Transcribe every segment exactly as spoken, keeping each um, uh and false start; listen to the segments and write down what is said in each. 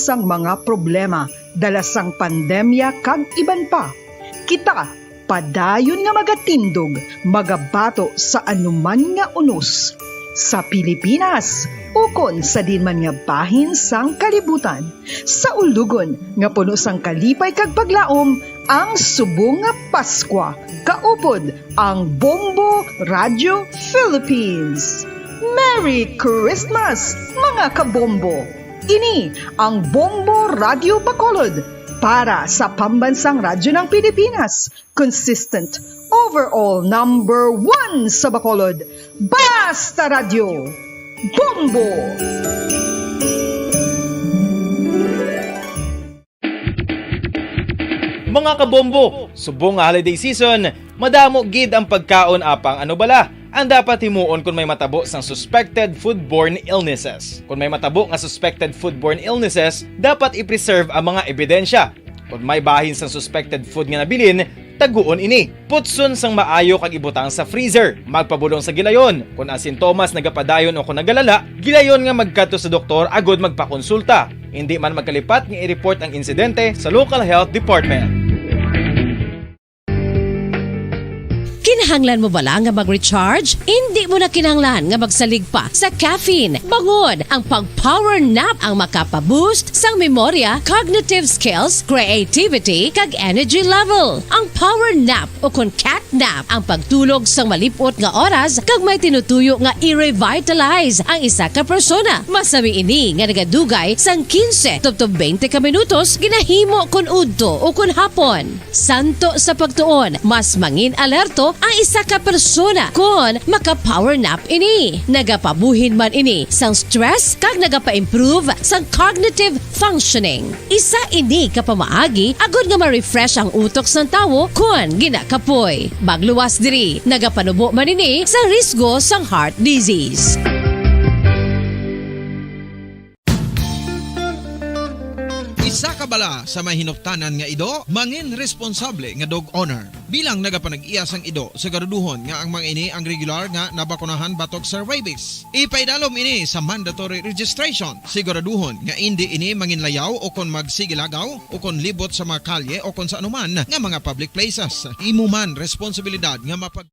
sang mga problema dala sang pandemya kag iban pa. Kita padayon nga magatindog, magabato sa anuman nga unos sa Pilipinas ukon sa diin man nga bahin sang kalibutan. Sa ulugon nga puno sang kalipay kag paglaom, ang subong nga Paskwa, kaupod ang Bombo Radio Philippines. Merry Christmas, mga kabombo! Ini ang Bombo Radio Bacolod para sa Pambansang Radyo ng Pilipinas, consistent, overall number one sa Bacolod. Basta Radyo, Bombo! Mga kabombo, subong nga holiday season, madamo gid ang pagkaon, apang ano bala ang dapat himuon kon may matabo sang suspected foodborne illnesses? Kon may matabo nga suspected foodborne illnesses, dapat i-preserve ang mga ebidensya. Kon may bahin sang suspected food nga nabilin, taguon ini. Putson sang maayo kag ibutang sa freezer. Magpabulong sa gilayon. Kon ang sintomas nagapadayon o kon nagalala, gilayon nga magkadto sa doktor agod magpakonsulta. Indi man magkalipat nga i-report ang insidente sa local health department. Kinahanglan mo bala nga mag-recharge? Indi mo na kinahanglan nga magsalig pa sa caffeine. Bangod ang pag-power nap ang makapa-boost sang memorya, cognitive skills, creativity, kag energy level. Ang power nap o kon cat nap ang pagtulog sang malip-ot nga oras kag may tinutuyo nga i-revitalize ang isa ka persona. Masami ini nga nagadugay sang quince tubtob twenty ka minutos ginahimo kon udto o kon hapon. Santo sa pagtuon, mas mangin-alerto ang isa ka persona kon maka-power nap ini. Nagapabuhin man ini sang stress kag nagapa-improve sang cognitive functioning. Isa ini ka pamaagi agod nga ma-refresh ang utok sang tawo kon ginakapoy. Magluwas diri, nagapanubo man ini sa risgo sang heart disease. Isa ka bala sa may hinuptanan nga ido, mangin responsable nga dog owner. Bilang nagapanag-iya sang ido, siguraduhon nga ang mga ini ang regular nga nabakunahan batok sa rabies. Ipaidalom ini sa mandatory registration. Siguraduhon nga indi ini manginlayaw o kon magsigilagaw o kon libot sa mga kalye o kon sa anuman nga mga public places. Imo man responsibilidad nga mapag-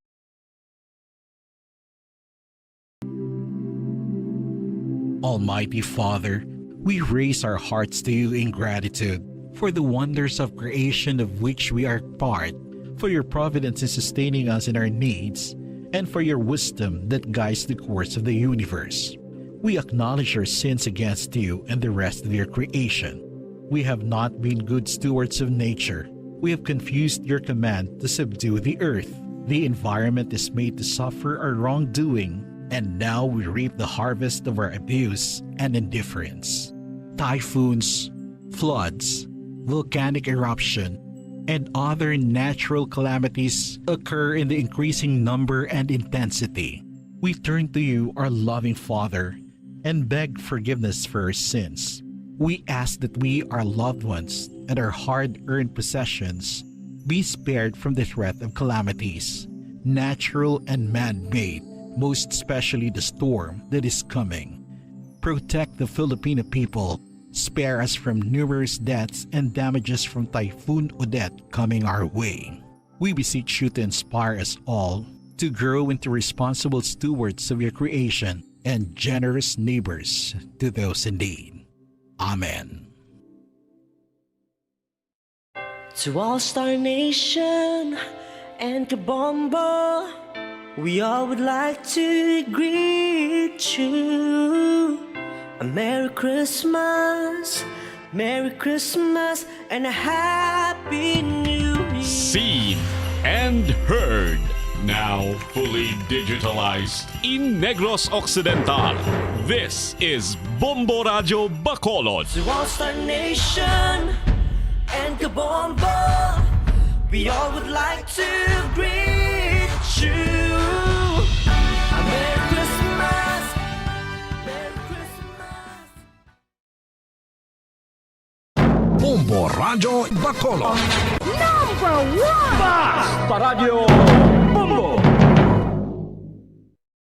Almighty Father, we raise our hearts to you in gratitude for the wonders of creation of which we are part, for your providence in sustaining us in our needs, and for your wisdom that guides the course of the universe. We acknowledge our sins against you and the rest of your creation. We have not been good stewards of nature. We have confused your command to subdue the earth. The environment is made to suffer our wrongdoing, and now we reap the harvest of our abuse and indifference. Typhoons, floods, volcanic eruption, and other natural calamities occur in the increasing number and intensity. We turn to you, our loving Father, and beg forgiveness for our sins. We ask that we, our loved ones, and our hard-earned possessions be spared from the threat of calamities, natural and man-made, most especially the storm that is coming. Protect the Filipino people. Spare us from numerous deaths and damages from Typhoon Odette coming our way. We beseech you to inspire us all to grow into responsible stewards of your creation and generous neighbors to those in need. Amen. To All Star Nation and Kabombo, we all would like to greet you a Merry Christmas, Merry Christmas, and a Happy New Year. Seen and heard, now fully digitalized in Negros Occidental. This is Bombo Radyo Bacolod. To All Star Nation and Kabombo, we all would like to greet you a Merry Christmas, Merry Christmas. Bombo Radyo Bacolod. Number one! Basta Radyo Bombo!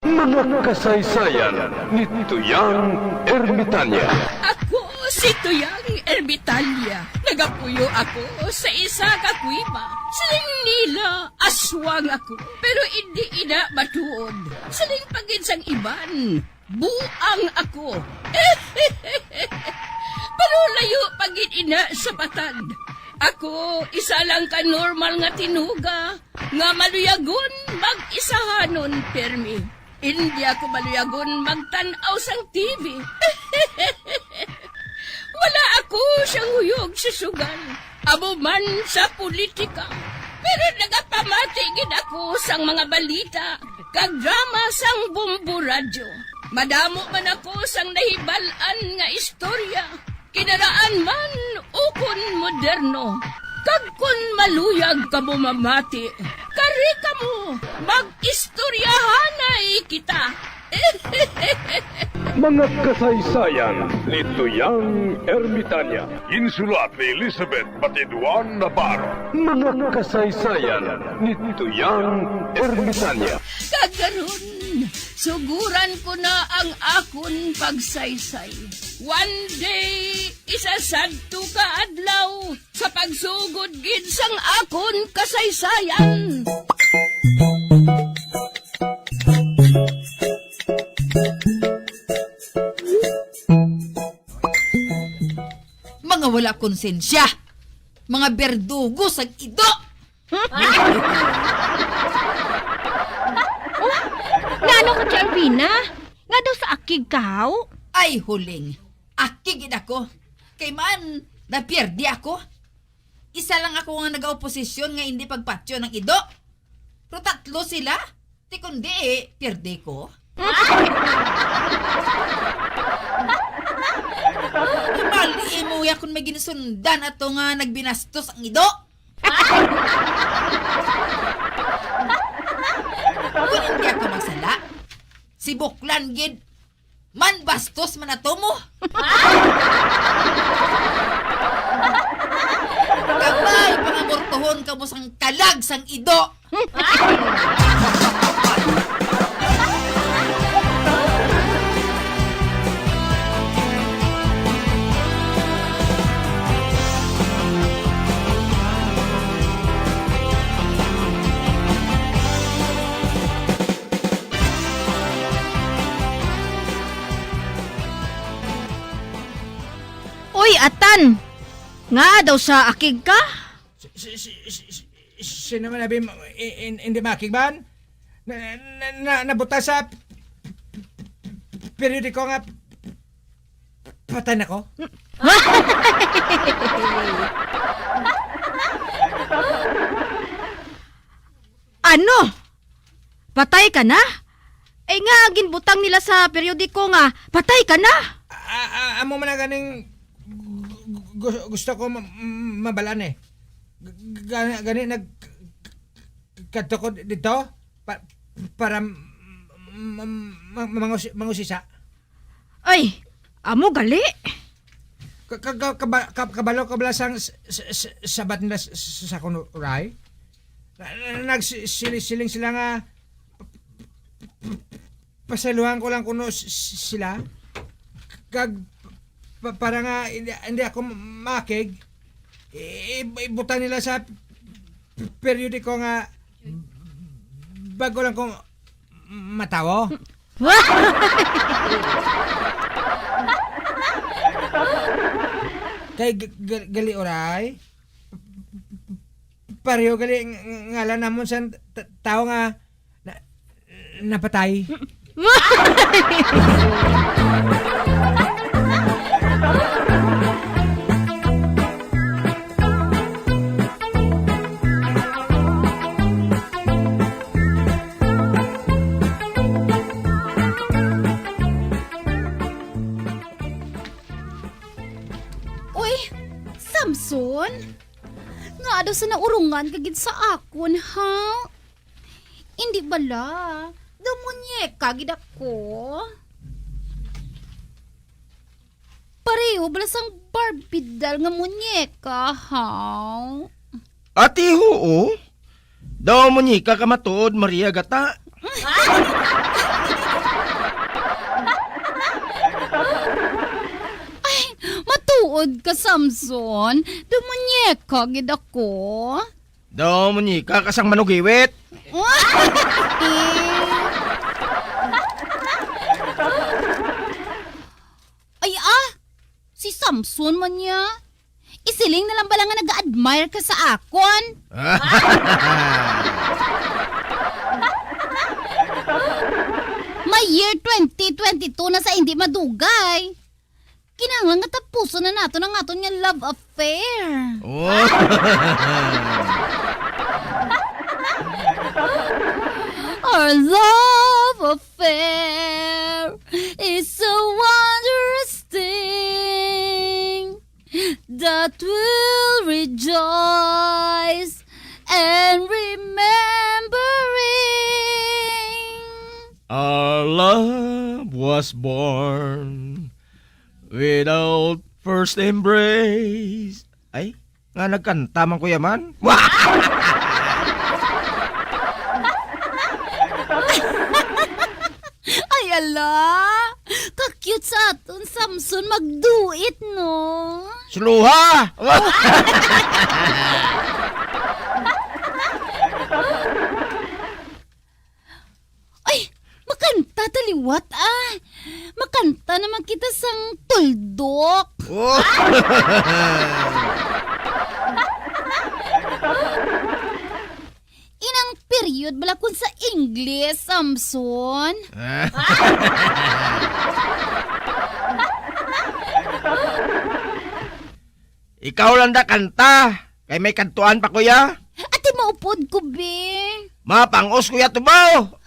Mga kasaysayan ni Tuyang Ermitanya. Ako Si Tuyang Ermitalia, nagapuyo ako sa isa ka kuweba. Siling nila, aswang ako, pero indi ina matuod. Siling pa gid sang iban, buang ako. Pero layo pa gid ina sa patag. Ako, isa lang ka normal nga tinuga nga maluyagon mag-isahanon pirmi. Indi ako maluyagon magtan-aw sang T V. Wala ako siyang huyog sa sugal, amo man sa politika. Pero nagapamati gid ako sang mga balita kag drama sang Bombo Radyo. Madamo man ako sang nahibal-an nga istorya, kinaraan man ukon moderno. Kag kon maluyag kamo mamati, kari kamo, mag-istoryahanay kita. Mga kasaysayan ni Tuyang Ermitanya. Ginsulat ni Elizabeth Batiduan Navarro. Mga kasaysayan ni Tuyang Ermitanya. Kag karon, suguran ko na ang akon pagsaysay. One day, isa sadto ka adlaw, sa pagsugod gid sang akon kasaysayan. Mga wala konsensya! Mga berdugo sang Ido! Nano ka, Alvina? Nga daw sa akig ka, haw? Ay, huling. Akig gid ako. Kay man, napierde ako. Isa lang ako nga nag-oposisyon nga hindi pagpatyo ng Ido. Pero tatlo sila. Ti kundi, pierde ko. Mali mo ya kung may ginsundan ato nga nagbinastos ang Ido. Kung hindi ako magsala, si Buklan gid, man bastos man ato mo. Kabay, pangamortohon ka mo sang kalag sang Ido. Uy, Atan! Ngaa daw sa akig ka? Si, si, si, si, si, sino man abi, in, in, hindi makigban? Na, na, na, nabutang sa periodiko nga patay na ko? Ano? Patay ka na? Ay nga, ginbutang nila sa periodiko nga patay ka na. A-, a-, amo man na ganing gu-, gu-, gusto ko ma-, ma-, mabalaan eh. G-, g-, gani, gani nag-, kadto ko dito pa-, para m-, m-, m-, mangus-, mangusisa. Ay, amo gali. Ka-, ka-, ka-, kaba-, ka-, kabalo ka bala sang s-, s-, s-, sabat nila s-, s-, sa kuno, Ray? Na-, na-, nagsisiling sila nga pasaluhan ko lang kuno s-, s-, sila. Kag pa-, para nga hindi, hindi ako makig, i-, i-, ibutang nila sa periodiko nga bago lang ko matawo. Kay g-, g-, gali, Oray, pareho gali ng, ng ngalan namon sa t-, tawo nga na-, napatay. Uy, Samson, ngaa daw sa naurungan ka gid sa akon, ha? Indi bala, daw muñeka gid ako. Pareho bala sang Barbie doll nga muñeka, haw? Ati, huo. Daw muñeka ka matuod, Maria Gata. Ay, matuod. Matuod ka, Samson. Daw muñeka gid ako. Daw muñeka ka sang manugiwit. Ay, ah! Si Samson man niya. Isiling na lang bala nga nag-admire ka sa akon. May year twenty twenty-two na sa hindi madugay. Kinahanglan nga tapuson na naton ang aton nga love affair. Oh. Our love affair is a wondrous thing that will rejoice and remembering. Our love was born without first embrace. Ay, nga nagkanta man ko yaman. Ay, ala! Ka-cute sa aton, Samson, mag-duet, no? Suluha! Ay, makanta ta liwat, ah. Makanta naman kita sang tuldok. Oh. Inang period bala kun sa English, Samson? Ikaw lang da kanta, kay may kadtuan pa, kuya. Ati, maupod ko, be. Mapangos, kuya, tubaw.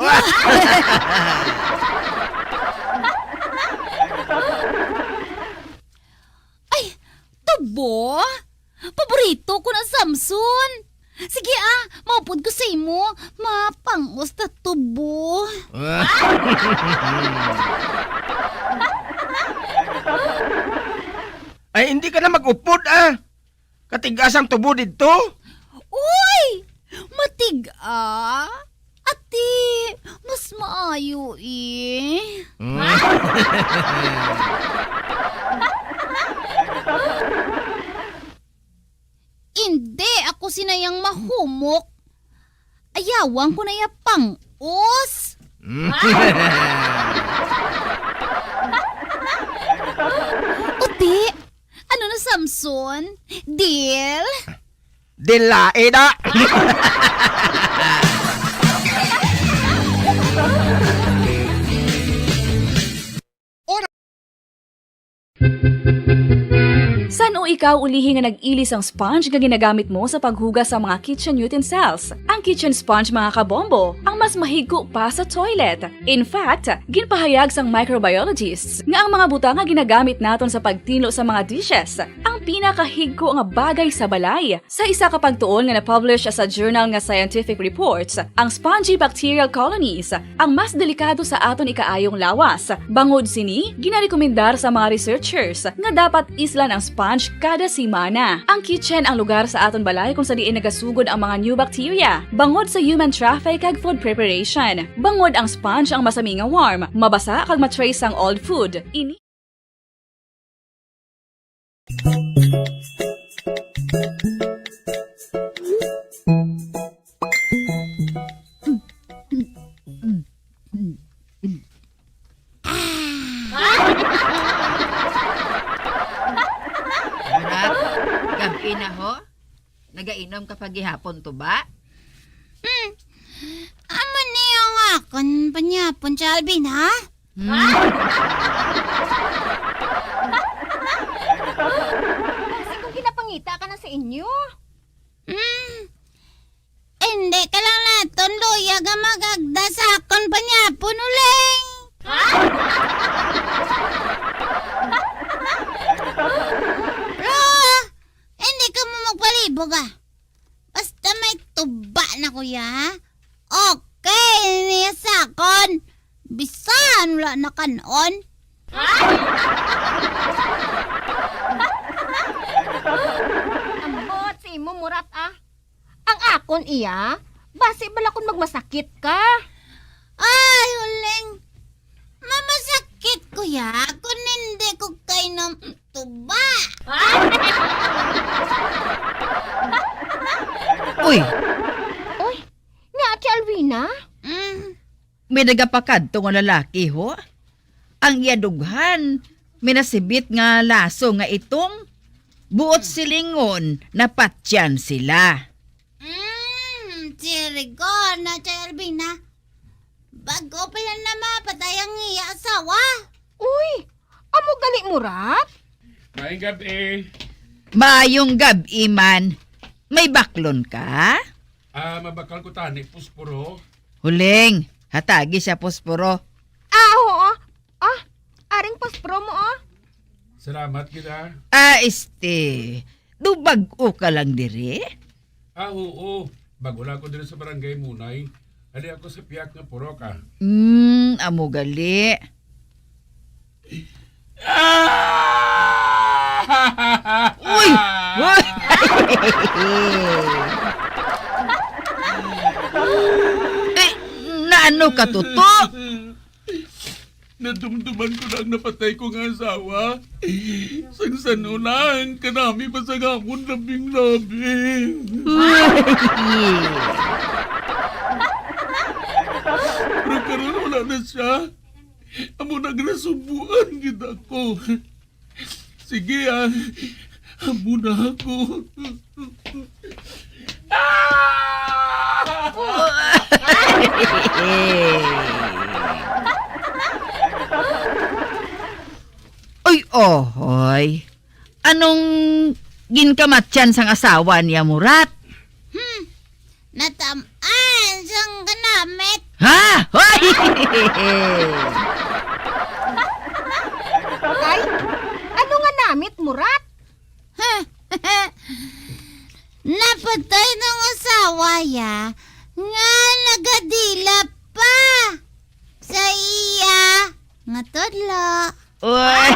Ay, tubo? Paborito ko na, Samson. Sige, ah, maupod ko sa imo. Mapangos ta tubo. Ay, hindi ka na mag-upod, ah. Katigas ang tubo didto. Uy! Matiga? Ati, mas maayo, eh. Mm. Indi ako sinayang mahumok. Ayawan ko na ya pang-os. Mm. Uti, ano na, Samson? Deal? Deal lain na. San-o ikaw ulihi nga nag-ili sang sponge nga ginagamit mo sa paghugas sa mga kitchen utensils? Ang kitchen sponge, mga kabombo, ang mas mahigko pa sa toilet. In fact, ginpahayag sang microbiologists nga ang mga butang nga ginagamit naton sa pagtinlo sa mga dishes ang pinakahigko nga bagay sa balay. Sa isa ka pagtuon nga na-publish sa journal nga Scientific Reports, ang spongy bacterial colonies ang mas delikado sa aton ikaayong lawas. Bangod sini, ginarekomendar sa mga researchers nga dapat islan ang sponge kada semana. Ang kitchen ang lugar sa aton balay kung sa diin nagasugod ang mga new bacteria, bangod sa human traffic kag food preparation. Bangod ang sponge ang masami nga warm, mabasa kag ma-trace ang old food. Ini Murag, gab-i na ho. Nagainom ka pa gihapon, tuba? Hmm. Amo ni ang akon panyapon, Alvin, ha? Hmm. Kasi kung ginapangita ka na sa inyo. Hmm. Hindi ka lang naton, luya, nga magagda sa akon panyapon, uling. Ha? Pero, hindi ka mo magpalibog, ah. Basta may tuba na, kuya, ha? Okay niya sa akon. Bisan wala na kan-on. Ambot si imo, Murat, ah. Ang akon, iya, basi bala kung magmasakit ka. Ay, uling. Mamasakit, kuya, kung hindi ko kainom. tuba. Uy! Uy, ni Ate Alvina? Mm. May nagapakadto nga lalaki, ho. Ang iya dughan, may nasibit nga laso nga itom. Buot silingon, napatyan sila. Mm, sirigona, Ate Alvina. Bago pa lang na mapatay ang iya asawa. Uy, amo gali, Murat? Maayong gab-i. Maayong gab-i man. May baklon ka? Ah, mabakal ko tani, posporo. Huling, hatagi siya posporo. Ah, oo. Ah, aring posporo mo, oh. Salamat gid, ah. Ah, este, do bag-o ka lang diri? Ah, oo. Bago lang ako diri sa barangay, Munay. Ali ako sa piyak nga purok, ah. Hmm, amo gali. Ah! Uy! Uy! Eh, naano ka, Toto? Nadumduman ko na ang napatay ko nga asawa. Sang san-o na ang kanami pa sa amon labing-labi. Pero karon wala na siya. Amo na, ginasubuan gid ako. Sige, ah. Amo na ako. Ah! Uy, ohoy. Anong ginkamatyan sang asawa niya, Murat? Hmm. Natam-an sang kanamit. Ha? Hoy! Ay, ano nga namit, Murat? Napatay ng asawa ya nga nagadila pa sa iya nga tudlo. Uy!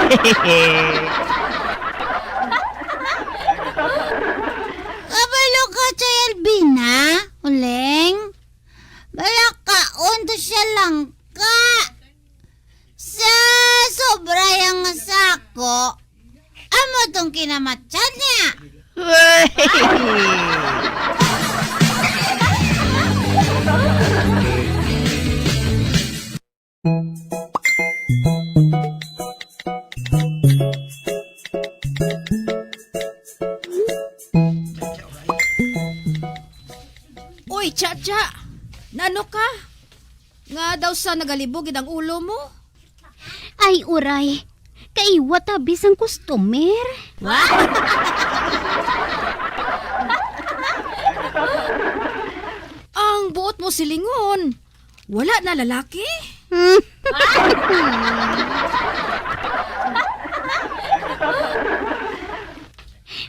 Kabalo ka, Chay Albina, Uleng? Balakaon to siya lang ka. Sa sobra yang sako, amo tong kinamatyan niya. Uy! Uy, Cha-cha! Nano ka? Nga daw sa nagalibog gid ang ulo mo? Ay, uray. Kaiwat abi sang customer. Ang buot mo silingon, wala na lalaki?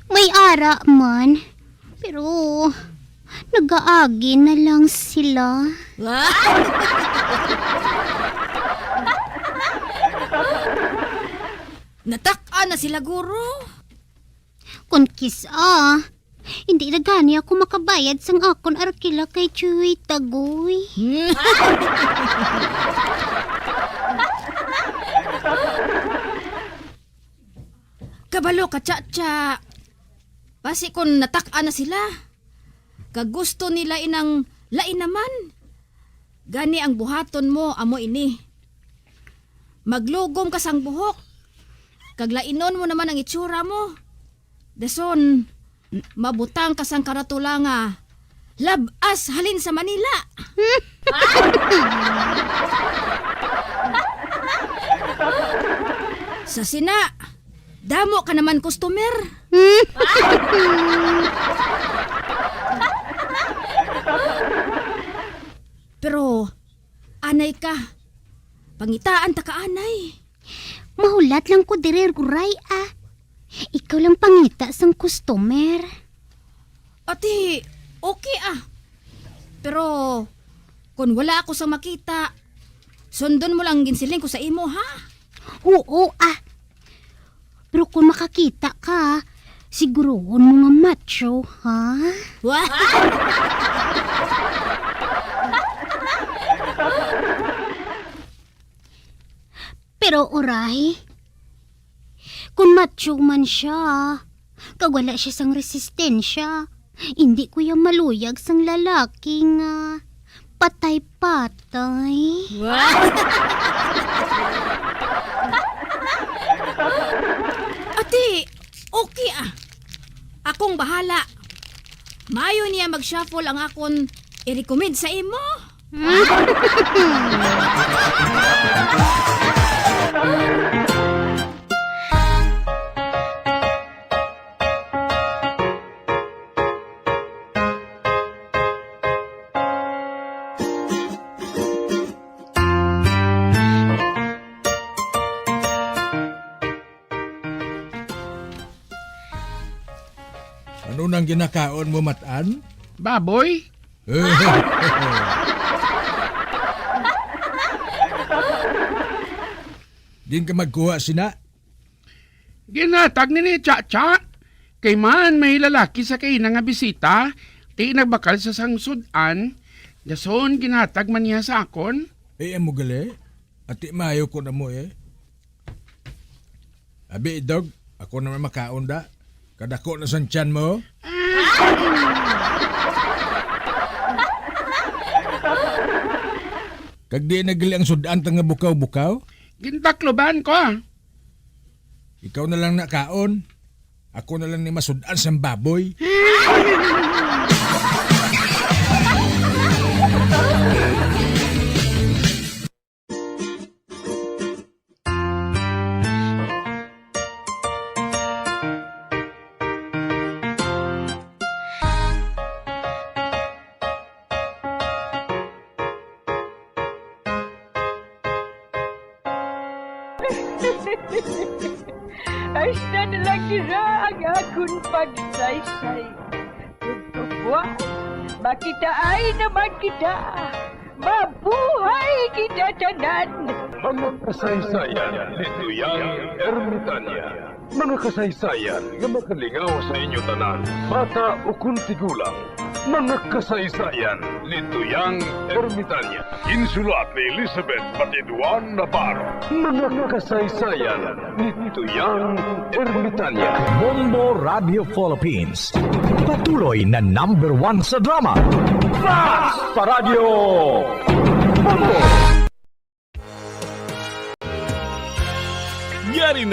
May ara man, pero nagaagi na lang sila. Natak-an na sila, guro. Kon kis-a, hindi na gani ako makabayad sang akon arkila kay Chuy Tagoy. Kabalo ka, Cha-cha. Basi kon natak-an na sila, kag gusto nila inang lain naman, gani ang buhaton mo amo ini. Maglugom ka sang buhok, kag lainon mo naman ang itsura mo. Dason, mabutang ka sang karatula nga lab-as halin sa Manila. Sa sina, damo ka naman customer. Pero, anay ka. Pangitaan ta ka, anay. Mahulat lang ko diri, Ruray, ah. Ikaw lang pangita sang customer. Ati, okay, ah. Pero, kung wala ako sa makita, sundon mo lang ang ginsiling ko sa imo, ha? Oo, ah. Pero kung makakita ka, siguruhon mo nga macho, ha? Wa-, Pero, uray, Kung macho man siya, kag wala siya sang resistensya, indi ko ya maluyag sang lalaki nga patay-patay. Ati, okay ah. Akong bahala. Maayo niya mag-shuffle ang akon i-recommend sa imo. Ano nang ginakaon mo, Matan? Baboy? Din ka magkuha sina? Ginhatag ni ni Cha-Cha. Kay man may lalaki sa kaina nga bisita, ti nagbakal sa sang sud-an, dason ginhatag man niya sa akon. Eh, amo gali? Ati maayo ko na mo eh. Abi, dog, ako naman makaon da. Kadako na sang tiyan mo. Kag di na gali ang sud-an ta nga bukaw-bukaw? Gintakloban ko. Ikaw na lang nakaon. Ako na lang ni masud-an sang baboy. Hasta na lang dira ang akon pagsaysay. Ug buwas, makitaay naman kita. Mabuhay kita tanan! Mga kasaysayan ni Tuyang Ermitanya. Mga kasaysayan nga makalingaw sa inyo tanan, bata ukon tigulang. Mga kasaysayan ni Tuyang Ermitanya. Ginsulat ni Elizabeth Batiduan Navarro. Mga kasaysayan ni Tuyang Ermitanya. Bombo Radio Philippines. Patuloy na number one sa drama. Fast pa Radyo Bombo! Yari na